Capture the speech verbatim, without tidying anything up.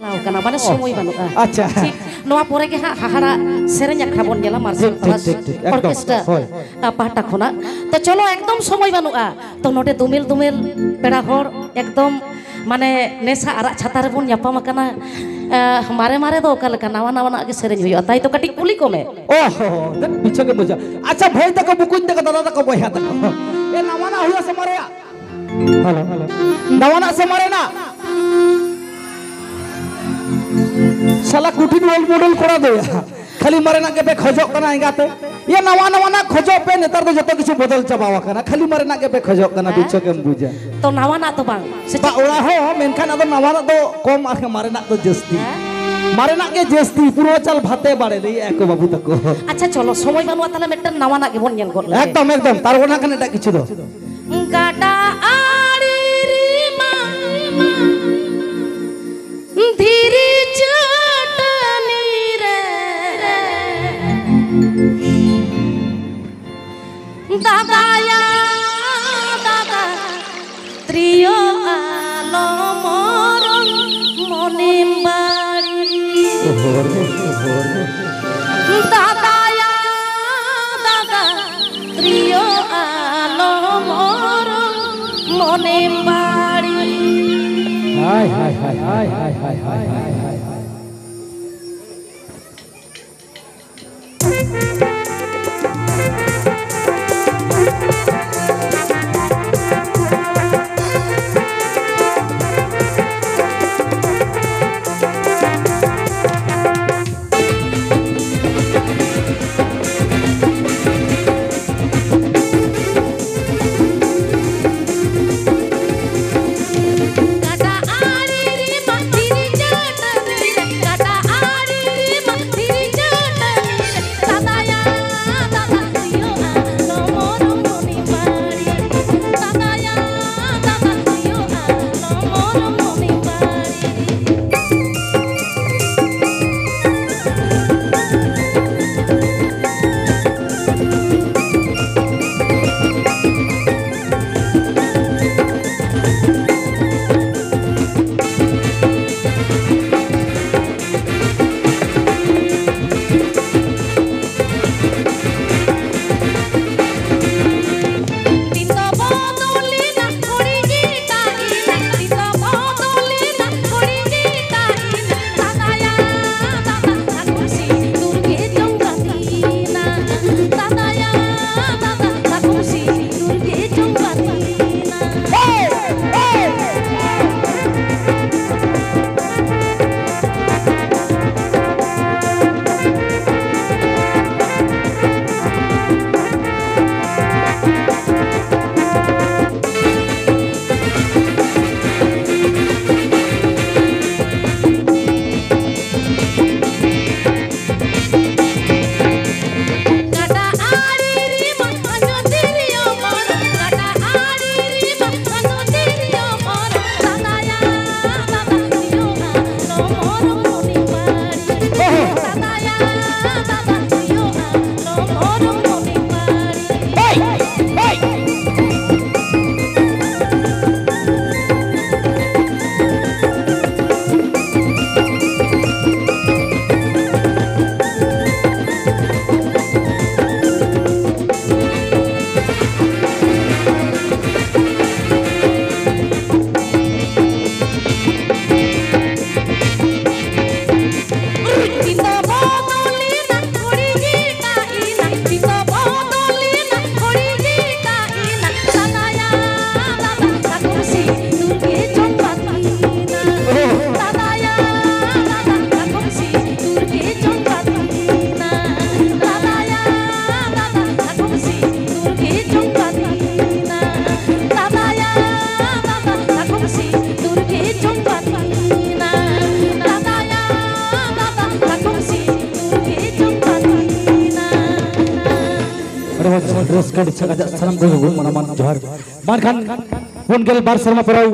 ᱪᱟᱞᱟᱣ ᱠᱟᱱᱟ, ᱢᱟᱱᱮ ᱥᱚᱢᱚᱭ ᱵᱟᱹᱱᱩᱜᱼᱟ᱾ ᱟᱪᱪᱷᱟ᱾ ᱴᱷᱤᱠ, ᱱᱚᱣᱟ ᱯᱚᱨᱮ ᱜᱮ ᱦᱟᱸᱜ ᱦᱟᱦᱟᱲᱟ ᱥᱮᱨᱮᱧ ᱟᱠᱷᱲᱟ ᱵᱚᱱ ᱧᱮᱞᱟ ᱢᱟᱨᱥᱟᱞ ᱴᱷᱤᱠ, ᱴᱷᱤᱠ, ᱴᱷᱤᱠ, ᱴᱷᱤᱠ, ᱮᱠᱫᱚᱢ, ᱚᱨᱠᱮᱥᱴᱨᱟ ᱦᱳᱭ᱾ ᱯᱟᱦᱴᱟ ᱠᱷᱚᱱᱟᱜ᱾ ᱛᱚ ᱪᱚᱞᱚ, ᱮᱠᱫᱚᱢ ᱥᱚᱢᱚᱭ ᱵᱟᱹᱱᱩᱜᱼᱟ᱾ ᱛᱚ ᱱᱚᱰᱮ ᱫᱩᱢᱮᱞ ᱫᱩᱢᱮᱞ ᱯᱮᱲᱟ ᱦᱚᱲ, ᱮᱠᱫᱚᱢ ᱢᱟᱱᱮ ᱱᱮᱥᱟ ᱟᱨᱟᱜ ᱪᱷᱟᱛᱟ ᱨᱮᱵᱚᱱ ᱧᱟᱯᱟᱢ ᱟᱠᱟᱱᱟ᱾ ᱟᱦ, ᱢᱟᱨᱮ ᱢᱟᱨᱮ ᱫᱚ ᱚᱠᱟ ᱞᱮᱠᱟ, ᱱᱟᱣᱟ ᱱᱟᱣᱟᱱᱟᱜ ᱜᱮ ᱥᱮᱨᱮᱧ ᱦᱩᱭᱩᱜᱼᱟ, ᱛᱟᱭ ᱛᱚ? ᱠᱟᱹᱴᱤᱡ ᱠᱩᱞᱤ ᱠᱚᱢᱮ᱾ ᱚ ᱦᱚᱸ, ᱫᱮᱱ ᱯᱤᱪᱷᱟᱹ ᱜᱮ ᱵᱩᱡᱷᱟᱹᱜᱼᱟ᱾ ᱟᱪᱪᱷᱟ, ᱵᱷᱟᱹᱭ ᱛᱟᱠᱚ, ᱵᱚᱠᱚᱧ ᱛᱟᱠᱚ, ᱫᱟᱫᱟ ᱛᱟᱠᱚ, ᱵᱚᱭᱦᱟ ᱛᱟᱠᱚ, ᱮ, ᱱᱟᱣᱟᱱᱟᱜ ᱦᱩᱭᱩᱜᱼᱟ ᱥᱮ ᱢᱟᱨᱮᱭᱟᱜ? Hello, hello. ᱱᱟᱣᱟᱱᱟᱜ ᱥᱮ ᱢᱟᱨᱮᱱᱟᱜ? ᱥᱟᱞᱟ ᱠᱩᱴᱷᱤᱱ ᱨᱳᱞ ᱢᱚᱰᱮᱞ ᱠᱚᱲᱟ ᱫᱚᱭᱟ᱾ ᱠᱷᱟᱹᱞᱤ ᱢᱟᱨᱮᱱᱟᱜ ᱜᱮᱯᱮ ᱠᱷᱚᱡᱚᱜ ᱠᱟᱱᱟ ᱮᱸᱜᱟᱛᱮ᱾ ᱤᱭᱟᱹ, ᱱᱟᱣᱟ ᱱᱟᱣᱟᱱᱟᱜ ᱠᱷᱚᱡᱚᱜ ᱯᱮ, ᱱᱮᱛᱟᱨ ᱫᱚ ᱡᱚᱛᱚ ᱠᱤᱪᱷᱩ ᱵᱚᱫᱚᱞ ᱪᱟᱵᱟᱣ ᱟᱠᱟᱱᱟ᱾ ᱠᱷᱟᱹᱞᱤ ᱢᱟᱨᱮᱱᱟᱜ ᱜᱮᱯᱮ ᱠᱷᱚᱡᱚᱜ ᱠᱟᱱᱟ, ᱦᱮᱸ? ᱵᱤᱪᱷᱚᱠ ᱮᱢ ᱵᱩᱡᱟ᱾ ᱛᱚ ᱱᱟᱣᱟᱱᱟᱜ ᱫᱚ ᱵᱟᱝ, ᱥᱮ ᱵᱟ, ᱪᱮᱫ? ᱚᱲᱟᱜ ᱦᱚᱸ, ᱢᱮᱱᱠᱷᱟᱱ ᱟᱫᱚ ᱱᱟᱣᱟᱱᱟᱜ ᱫᱚ ᱠᱚᱢ ᱟᱨ ᱢᱟᱨᱮᱱᱟᱜ ᱫᱚ ᱡᱟᱹᱥᱛᱤ᱾ ᱦᱮᱸ? ᱢᱟᱨᱮᱱᱟᱜ ᱜᱮ ᱡᱟᱹᱥᱛᱤ, ᱯᱩᱨᱟᱹ ᱪᱟᱞ ᱵᱷᱟᱛᱮ ᱵᱟᱲᱮ ᱞᱟᱹᱭᱮᱜᱼᱟ ᱠᱚ ᱵᱟᱹᱵᱩ ᱛᱟᱠᱚ᱾ ᱟᱪᱪᱷᱟ, ᱪᱚᱞᱚ, ᱥᱚᱢᱚᱭ ᱵᱟᱹᱱᱩᱜᱼᱟ, ᱛᱟᱦᱞᱮ ᱢᱤᱫᱴᱮᱱ ᱱᱟᱣᱟᱱᱟᱜ ᱜᱮᱵᱚᱱ ᱧᱮᱞ ᱜᱚᱫ ᱞᱮᱜᱮ᱾ ᱮᱠᱫᱚᱢ, ᱮᱠᱫᱚᱢ, ᱛᱟᱨ ᱵᱟᱝᱠᱷᱟᱱ ᱮᱴᱟᱜ ᱠᱤᱪᱷᱩ ᱫᱚ᱾ ᱜᱟᱰᱟ ᱟᱲᱮ ᱨᱮᱢᱟ ᱫᱷᱤᱨᱤ ᱪᱟᱹᱴᱟᱹᱱᱤ ᱨᱮ ᱫᱟᱫᱟᱭᱟ ᱫᱟᱫᱟ ᱛᱨᱤᱭᱳ ᱟᱞᱚᱢ ᱚᱨᱚᱝ ᱢᱚᱱᱮᱢ ᱵᱟᱹᱲᱤᱡ᱾ ᱫᱟᱫᱟᱭᱟ ᱫᱟᱫᱟ ᱛᱨᱤᱭᱳ ᱟᱞᱚᱢ ᱚᱨᱚᱝ ᱢᱚᱱᱮᱢ ᱵᱟᱹᱲᱤᱡ᱾ ᱦᱟᱭ, ᱦᱟᱭ, ᱦᱟᱭ, ᱦᱟᱭ᱾ ᱟᱹᱰᱤ ᱢᱚᱡᱽ ᱨᱟᱹᱥᱠᱟᱹ ᱟᱹᱰᱤ ᱪᱷᱟᱠᱟ ᱟᱡᱟᱜ ᱥᱟᱱᱟᱢ ᱠᱚ ᱜᱩᱱ ᱢᱟᱱᱟᱣ ᱢᱟᱱ ᱡᱚᱦᱟᱨ᱾ ᱢᱟ ᱮᱱᱠᱷᱟᱱ ᱯᱩᱱ ᱜᱮᱞ ᱵᱟᱨ ᱥᱮᱨᱢᱟ ᱯᱚᱨᱟᱣ